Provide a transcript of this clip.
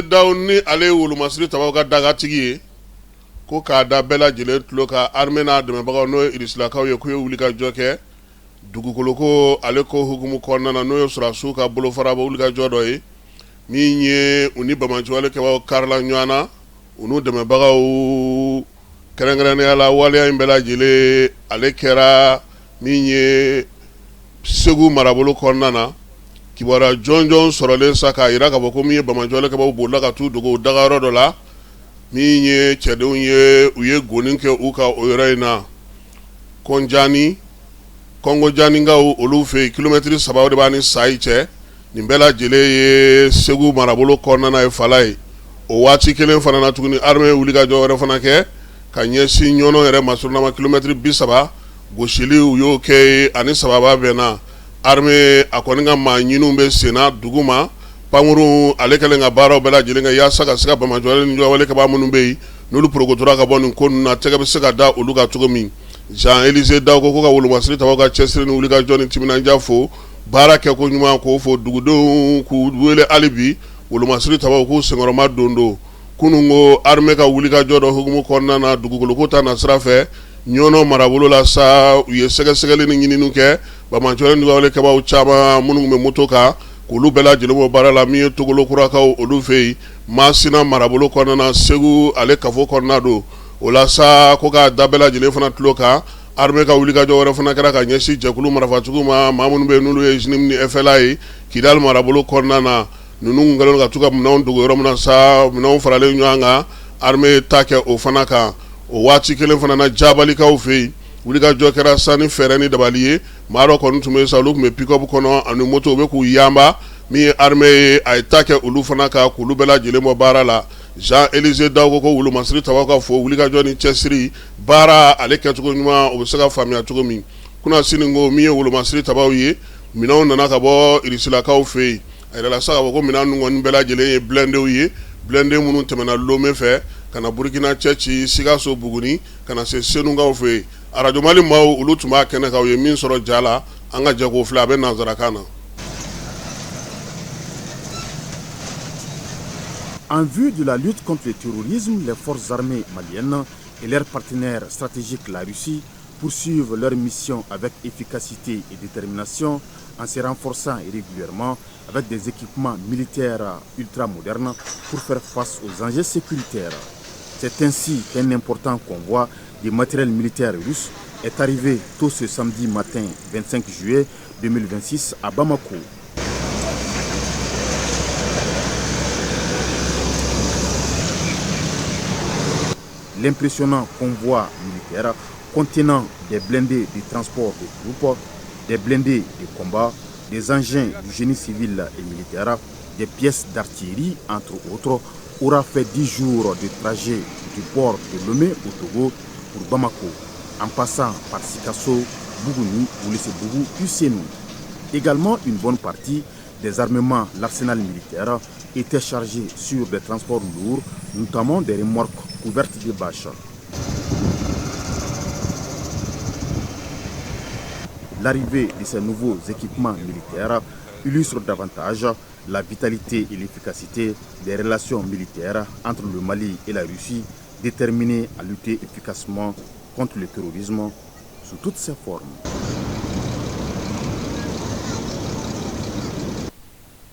Dao ni ale ye wolomasiri tabaw ka dagatigi ye, ko k'a da bɛɛ lajɛlen tulo kan, armée n'a dɛmɛbagaw, n'o ye irisilakaw ye, k'u ye wulikajɔ kɛ dugukoloko ale ko hukumu kɔnɔna na, n'o ye sɔrɔdasiw ka bolofara bɔ wulikajɔ dɔ ye min ye u ni banbaanciwale kɛbaaw karila ɲɔgɔn na, u n'u dɛmɛbagaw. Kɛrɛnkɛrɛnnenya la, waleya in bɛɛ lajɛlen ale kɛra min ye Segu marabolo kɔnɔna na. Kibaruya jɔnjɔn sɔrɔlen sa k'a jira k'a fɔ ko min ye banbaanciwale kɛbaaw bolila ka t'u dogo dagayɔrɔ dɔ la, min ye cɛdenw ye, u ye goni kɛ u kan o yɔrɔ in na Kɔnjani, Kɔngɔjaninkaw olu fɛ yen, kilomɛtiri 3 de b'a ni Sayi cɛ. Nin bɛɛ lajɛlen ye Segu marabolo kɔnɔna ye fala ye. O waati kelen fana na tuguni, armée ye wulikajɔ wɛrɛ fana kɛ ka ɲɛsin Ɲɔnɔ yɛrɛ masurunna ma, kilomɛtiri 30 gosili u y'o kɛ ani sababa bɛnna. Armée a kɔni ka maa ɲiniw bɛ senna dugu ma, pankurun ale kɛlen ka baaraw bɛɛ lajɛlen kɛ yaasa ka se ka banbaanciwale ni wale kɛbaa minnu bɛ yen, n'olu porokotora ka bɔ nin ko ninnu na, tɛgɛ bɛ se ka da olu kan cogo min. Jean Élisée Dao ko ka wolomasiri tabaw ka cɛsiri ni wulikajɔ ni timinandiya fo, baara kɛ ko ɲuman k'o fo, dugudenw k'u wele hali bi wolomasiri tabaw k'u senkɔrɔma don don. Kunun ko armée ka wulikajɔ dɔ hukumu kɔnɔna na dugukoloko ta nasira fɛ Ɲɔnɔ marabolo la sa, u ye sɛgɛsɛgɛli ni ɲininiw kɛ banbaanciwale ni wale kɛbaaw caman minnu tun bɛ moto kan, k'olu bɛɛ lajɛlen bɔ baara la. Min ye Togolokurakaw olu fɛ yen Masina marabolo kɔnɔna na, Segu ale kafo kɔnɔna don. O la sa, ko k'a da bɛɛ lajɛlen fana tulo kan, armée ka wulikajɔ wɛrɛ fana kɛra ka ɲɛsin jɛkulu marifatigiw ma, maa minnu bɛ yen n'olu ye JNIM ni FLA ye Kidali marabolo kɔnɔna na. Ninnu kɛlen ka t'u ka minɛnw dogo yɔrɔ min na sa, minɛnw faralen ɲɔgɔn kan, armée ye ta kɛ o fana kan. O waati kelen fana na, Jabalikaw fɛ yen, wulikajɔ kɛra sa ni fɛɛrɛ ni dabali ye. Maa dɔ kɔni tun bɛ sa, olu tun bɛ pick-up kɔnɔ ani moto, u bɛ k'u yanba. Min ye armée ye, a ye ta kɛ olu fana kan k'olu bɛɛ lajɛlen bɔ baara la. Jean Élisée Dao ko wolomasiri tabaw ka fo wulikajɔ ni cɛsiri baara ale kɛcogo ɲuman, o bɛ se ka faamuya cogo min. Kunasini ko min ye wolomasiri tabaw ye, minɛnw nana ka bɔ irisilakaw fɛ yen. A yirala sa k'a fɔ ko minɛn ninnu kɔni bɛɛ lajɛlen ye blindéw ye, blindé minnu tɛmɛna Lome fɛ ka na Burukina cɛ ci Sikaso, Buguni, ka na se Senukaw fɛ yen. Arajo Mali maaw, olu tun b'a kɛnɛ kan, u ye min sɔrɔ ja la, an ka jɛ k'o filɛ, a bɛ nansarakan na. En vue de la lutte contre le terrorisme, les forces armées maliennes et leurs partenaires stratégiques, la Russie, poursuivent leur mission avec efficacité et détermination en se renforçant régulièrement avec des équipements militaires ultra modernes pour faire face aux enjeux sécuritaires. C'est ainsi qu'un important convoi de matériel militaire russe est arrivé tôt ce samedi matin 25 juillet 2026 à Bamako. L'impressionnant convoi militaire contenant des blindés de transport de troupes, des blindés de combat, des engins du génie civil et militaire, des pièces d'artillerie, entre autres, aura fait 10 jours de trajet du port de Lomé au Togo pour Bamako, en passant par Sikasso, Bougouni, Ouéléssébougou, puis Sénou. Également, une bonne partie des armements, l'arsenal militaire, était chargé sur des transports lourds, notamment des remorques couvertes de bâches. L'arrivée de ces nouveaux équipements militaires illustre davantage la vitalité et l'efficacité des relations militaires entre le Mali et la Russie, déterminées à lutter efficacement contre le terrorisme sous toutes ses formes.